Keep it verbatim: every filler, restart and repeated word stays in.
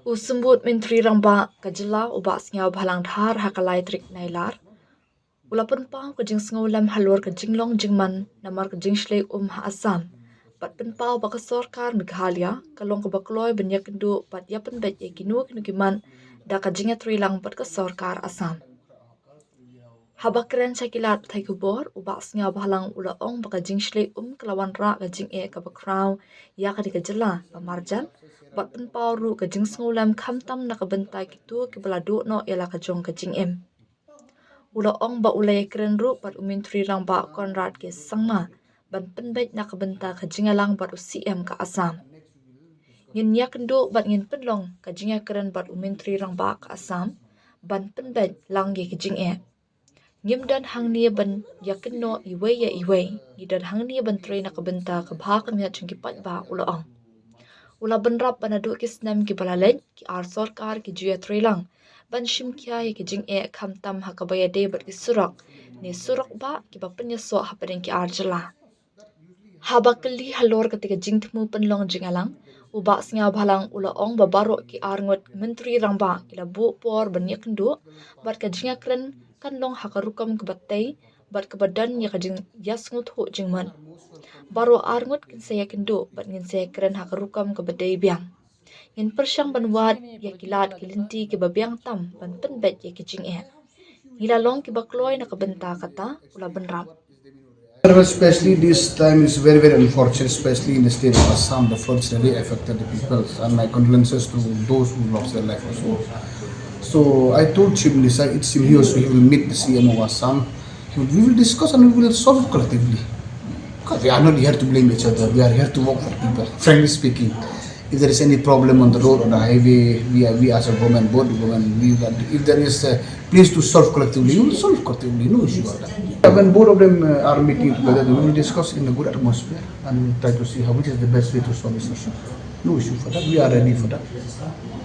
U Symbud Myntri Rangbah ka jylla u Bah Sniawbhalang Dhar ha ka lai tarik Nailar u la pynpaw ka jingsngewlem halor ka jinglong jingman namar ka jingshlei um ha Assam, bad pynpaw ba ka sorkar Meghalaya ka long kaba kloi ban ïakynduh bad ïapynbeit ïa kino kino ki mat da ka jingïatreilang bad ka sorkar Assam. Haba kren sha ki lad pathai khubor, u Bah Sniawbhalang u la ong ba ka jingshlei um ka la wanrah ka jingeh kaba khraw ïa ka dei ka jylla ba marjan, bad pynpaw ruh ka jingsngewlem khamtam na ka bynta kito kiba la duh noh ïa la ka jong ka jingim. U la ong ba u la ïakren ruh bad u Myntri Rangbah Conrad K Sangma ban pynbeit na ka bynta ka jingïalang bad u C M ka Assam. Ngin ïakynduh bad ngin pynlong ka jingïakren bad u Myntri Rangbah ka Assam ban pynbeit lang ïa ki jingeh. Ngim don hangne ban ïakynnoh iwei ïa iwei, ngi don hangne ban trei na ka bynta ka bha ka miat jong ki paidbah, u la ong. U la bynrap ba naduh ki snem kiba la leit, ki ar sorkar ki ju ïatreilang ban shim khia ïa ki jingeh khamtam ha kaba ïadei bad ki surok ne surok bah kiba pynïasoh hapdeng ki ar jylla. Haba kylli halor kata ka jingthmu pynlong jingïalang, u Bah Sniawbhalang u la ong ba baroh ki ar ngut Myntri Rangbah ki la buh por ban ïakynduh bad ka jingïakren kan long ha ka rukom kaba tei bad kaba don ïa ka jingïasngewthuh jingmut. Baroh ar ngut kin sa ïakynduh bad ngin sa ïakren ha ka rukom kaba dei biang. Ngin pyrshang ban wad ïa ki lad ki lynti kiba biang tam ban pynbeit ïa ki jingeh. Ngi la long kiba kloi na ka bynta kata, u la bynrap. Especially this time is very, very unfortunate, especially in the state of Assam. The floods really affected the people, and my condolences to those who lost their life also. So I told Chief Minister, it seems he also he will meet the C M of Assam. He will, we will discuss and we will solve collectively. Because we are not here to blame each other. We are here to work for people. Frankly speaking, if there is any problem on the road or the highway, we, are, we as a government, both government, we, if there is a place to solve collectively, we will solve collectively. No issue about that. When both of them uh, are meeting together, we will discuss in a good atmosphere and we will try to see how, which is the best way to solve this issue. No issue for that. We are ready for that.